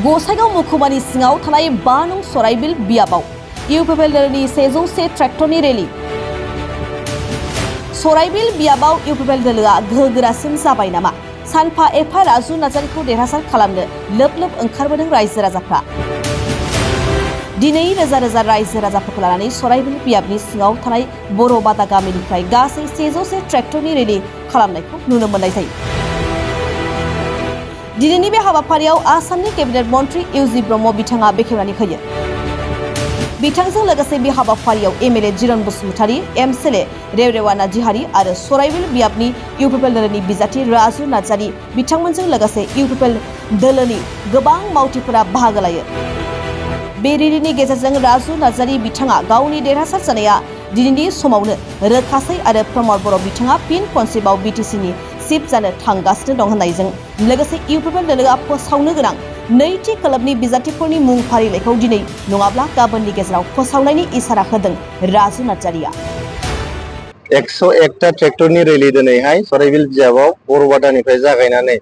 गसाइगाव महकुमानि सिङाव थानाय 5 नं सराइबिल बियाबाव इउपिपिएलनि 101 ट्रेक्टरनि रेली। सराइबिल बियाबाव इउपिपिएल दोलोआ गोहोगोरासिन जाबाय नामा? सानफा एफा राजु नार्जारिखौ देरहासार खालामनो लोब लोब ओंखारबोदों रायजो राजाफ्रा। दिनै रोजा रोजा रायजो राजाफोरखौ लानानै सराइबिल बियाबनि सिङाव थानाय बर' बादा गामिनिफ्राय गासै 101 ट्रेक्टरनि रेली खालामनायखौ नुनो मोननाय जायो। दिनैनि बे हाबाफारियाव आसामनि केबिनेट मन्त्री इउजि ब्रह्म बिथाङा बेखेवनानै होयो। बिथांजों लोगोसे बे हाबाफारियाव एमएलए जिरन बसुमतारी, एमसिएलए रेवरेवा नार्जिहारि आरो सराइबिल बियाबनि इउपिपिएल दोलोनि बिजाथि राजु नार्जारि बिथांमोनजों लोगोसे इउपिपिएल दोलोनि गोबां मावथिफोरा बाहागो लायो। बे रेलीनि गेजेरजों राजु नार्जारि बिथाङा गावनि देरहासार जानाया दिनैनि समावनो रोखासै आरो प्रमद बर' बिथाङा फिन खनसेबाव बिटिसिनि चिफ जानो थांगासिनो दं होननायजों लोगोसे इउपिपिएल दोलोआ फोसावनो गोनां नैथि खोलोबनि बिजाथिफोरनि मुं फारिलाइखौ दिनै नङाब्ला गाबोननि गेजेराव फोसावनायनि इसारा होदों राजु नार्जारिया। 101टा ट्रेक्टरनि रेली दिनैहाय सराइबिल बिजाबाव बर'बादानिफ्राय जागायनानै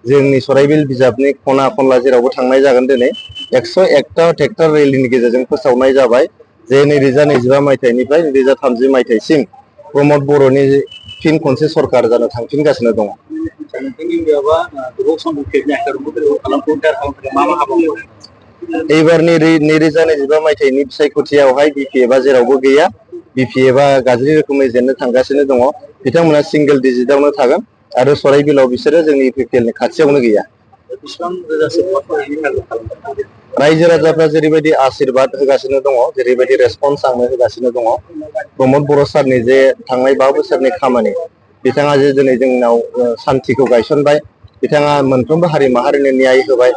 जोंनि सराइबिल बिजाबनि खना खनला जेरावबो थांनाय जागोन। दिनै 101टा ट्रेक्टर रेलीनि गेजेरजों फोसावनाय जाबाय जे 2025 मायथाइनिफ्राय 2030 मायथाइसिम प्रमद बर'नि फिन खनसे सरकार जानो थांफिनगासिनो दङ। एबारनि 2025 मायथाइनि बिसायख'थियावहाय बिपिएफआ जेरावबो गैया। बिपिएफआ गाज्रि रोखोमै जेननो थांगासिनो दङ। बिथांमोना सिंगल डिजिटावनो थागोन आरो सराइबिलाव बिसोरो जोंनि इउपिपिएलनि खाथियावनो गैया। रायजो राजाफ्रा जेरैबायदि आशीर्बाद होगासिनो दङ, जेरैबायदि रेसपन्स आंनो होगासिनो दङ, प्रमद बर' सारनि जे थांनाय 5 बोसोरनि खामानि, बिथाङा जे दिनै जोंनाव सान्थिखौ गायसनबाय, बिथाङा मोनफ्रोमबो हारि माहारिनो न्याय होबाय,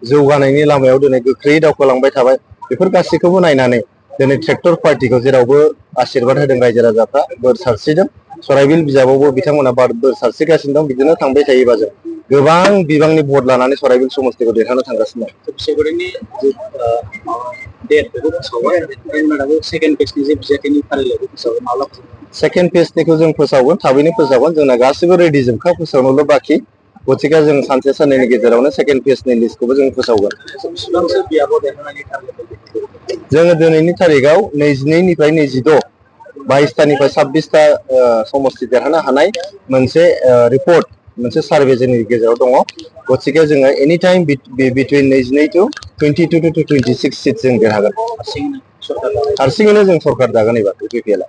जौगानायनि लामायाव दिनै गोख्रैयै दावखोलांबाय थाबाय। बेफोर गासैखौबो नायनानै दिनै ट्रेक्टर पार्टिखौ जेरावबो आशीर्बाद होदों रायजो राजाफ्रा, बोर सारस्रिदों। सराइबिल बिजाबावबो बिथांमोना बोर सारस्रिगासिनो दं। बिदिनो थांबाय थायोबा जों गोबां बिबांनि भट लानानै सराइबिल समस्तिखौ देरहानो थांगासिनो दं। सेकेन्ड फेजनिखौ जों फोसावगोन, थाबैनो फोसावगोन। जोंना गासिबो रेडि जोबखा, फोसावनोल' बाखि। गतिके जों सानसे साननैनि गेजेरावनो सेकेन्ड फेजनि लिस्टखौबो जों फोसावगोन। जोङो दिनैनि तारिखआव 22निफ्राय 26, 22टानिफ्राय 26टा समस्ति देरहानो हानाय मोनसे रिपर्ट, मोनसे सार्भे जोंनि गेजेराव दङ। गतिके जोङो any time between 22 to 22 to 26 seat जों देरहागोन। हारसिङैनो जों सरकार दागोन एबार इउपिपिएलआ।